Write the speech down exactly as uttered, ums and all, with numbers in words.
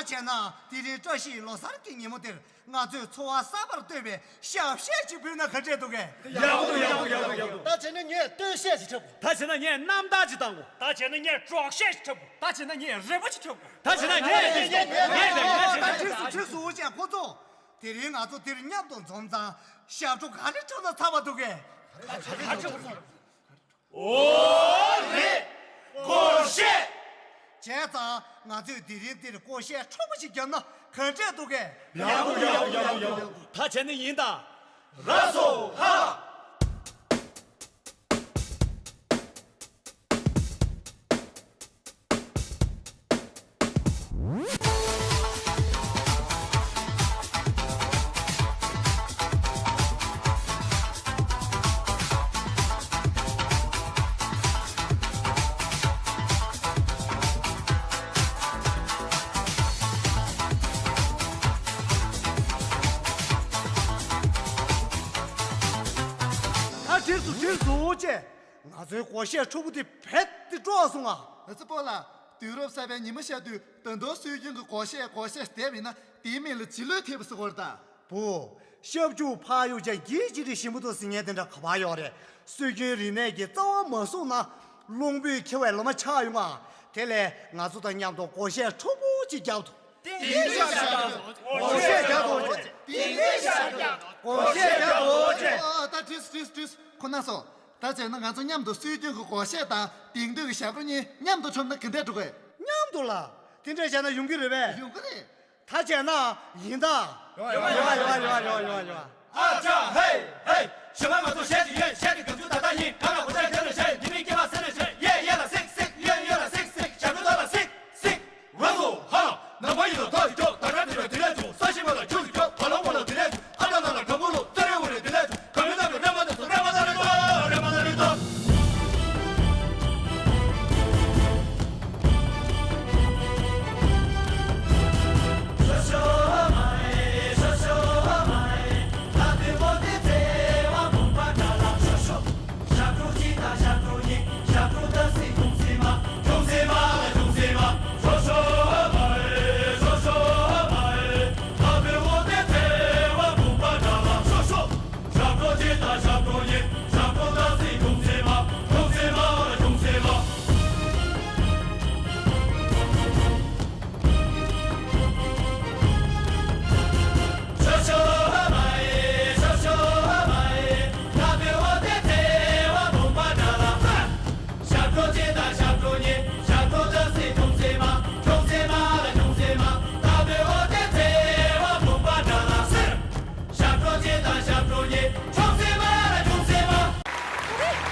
བྱས་ན་དེ་རིང་བཀྲ་ཤིས་ལོ་གསར་གྱི་ཉིན་མོ་དེར་ང་ཚོས་འཚོ་བ་གསར་པར་བསྟོད་པའི་ཞབས་གཞས་ཅིག་ཕུལ་ན་ག་འདྲས་འདུག་གས། ཡག་པོ་འདུག་ཡག་པོ་འདུག་ཡག་པོ་འདུག་ཡག་པོ་འདུག་ད་བྱས་ན་ངས་བསྟོད་གཞས་ཅིག་འཁྲབ་དགོས། ད་བྱས་ན་ངས་རྣམ་ཐར་ཅིག་བཏང་དགོས། ད་བྱས་ན་ངས་སྒྲོག་གཞས་ཅིག་འཁྲབ་དགོས། ད་བྱས་ན་ངས་རེ་བ་ཅིག་འཁྲབ་དགོས། ད་བྱས་ན་ངས་ངས་ངས་ངས་ངས་ངས་ངས་ངས་ཁྲིག་སུ་ཁྲིག་སུ་འུ་ཅག་ཁོ་ཚོ། དེ་རིང་ང་ཚོ་འདིར་མཉམ་དུ་འཛོམས་ཙང་ཞབས་བྲོ་ག་རེ་འཁྲབ་ན་ཚར་བ་འདུག་གས། ཨོ་རེད། སྒོར་གཞས། བྱས་ཙང་ང་ཚོས་དེ་རིང་འདིར་སྒོར་གཞས་འཁྲབ་པོ་ཞིག་བརྒྱབ་ན་ག་འདྲས་འདུག་གས། ཡག་པོ་ཡག་པོ་ཡག་པོ་ཡག་པོ། ད་བྱས་ན་ཡིན་ད། ར་སོ་ཧ། ད་འགྲིགས་སོང་འགྲིགས་སོང་ཅེས། ང་ཚོའི་སྒོར་གཞས་འཁྲབ་པོ་དེ་རྦད་དེ་སྤྲོ་བ་སོང་ང་། ཨ་ཙི་སྤོ་ལགས། དུས་རབས་གསར་པའི་ཉི་མ་ཤར་དུས་ད་དུང་སྲོལ་རྒྱུན་གྱི་སྒོར་གཞས་སྒོར་གཞས་བསྡད་པ་ཡིན་ན་དེའི་མིང་ལ་རྗེས་ལུས་ཐེབས་པ་ཟེར་དགོས་རེད་ད། བུ། ཤབ་ཅུ་ཕག་གཡུག་ཅན་གྱིས་ཅི་རིགས་ཞིམ་པོ་འདུག་ཟེར་མཁན་དེ་འདྲ་ག་པར་ཡོད་རེད། སྲོལ་རྒྱུན་རིག་གནས་ཀྱི་རྩ་བ་མ་བཟུང་ན་རླུང་བུས་འཁྱེར་བའི་ལོ་མ་ཆགས་ཡོང་ང་། དེ་ལས་ང་ཚོ་དང་མཉམ་དུ་སྒོར་གཞས་འཁྲབ་པོ་ཅིག་རྒྱག་ཐུབ། ཏིང་ཏིང་ཤག་ཤག་སྒོར་གཞས་རྒྱག་དགོས་ཅེས། ཏིང་ཏིང་ཤག་ཤག་སྒོར་གཞས་རྒྱག་དགོས་ཅེས། ཨ་ད་བྲིས་བྲིས་བྲིས་ཁོ་ན་སོ། ད་བྱས་ན་ང་ཚོ་མཉམ་དུ་སྲོལ་རྒྱུན་གྱི་སྒོར་གཞས་དང་དེང་དུས་ཀྱི་ཞབས་བྲོ་གཉིས་མཉམ་དུ་འཁྲབ་ན་ག་འདྲས་འགྲོ་གི། མཉམ་དུ་ལ། དེ་འདྲས་བྱས་ན་ཡོང་གི་རེད་པས། ཡོང་གི་རེད། ད་བྱས་ན་ཡིན་ད། ཡོང་ཡོང་ཡོང་ཡོང་ཡོང་ཡོང་ཡོང་། ཨ་ཅག་ཧེ་ཧེ། ཞི་མ་ང་ཚོ་གཞས་ཅིག་ཡོད། གཞས་ཀྱི་སྒང་ཚུགས་ད་ལྟ་ཡིན། གང་ལ་གོ་ཆ་དེ་ལ་གཞས་ཡིན།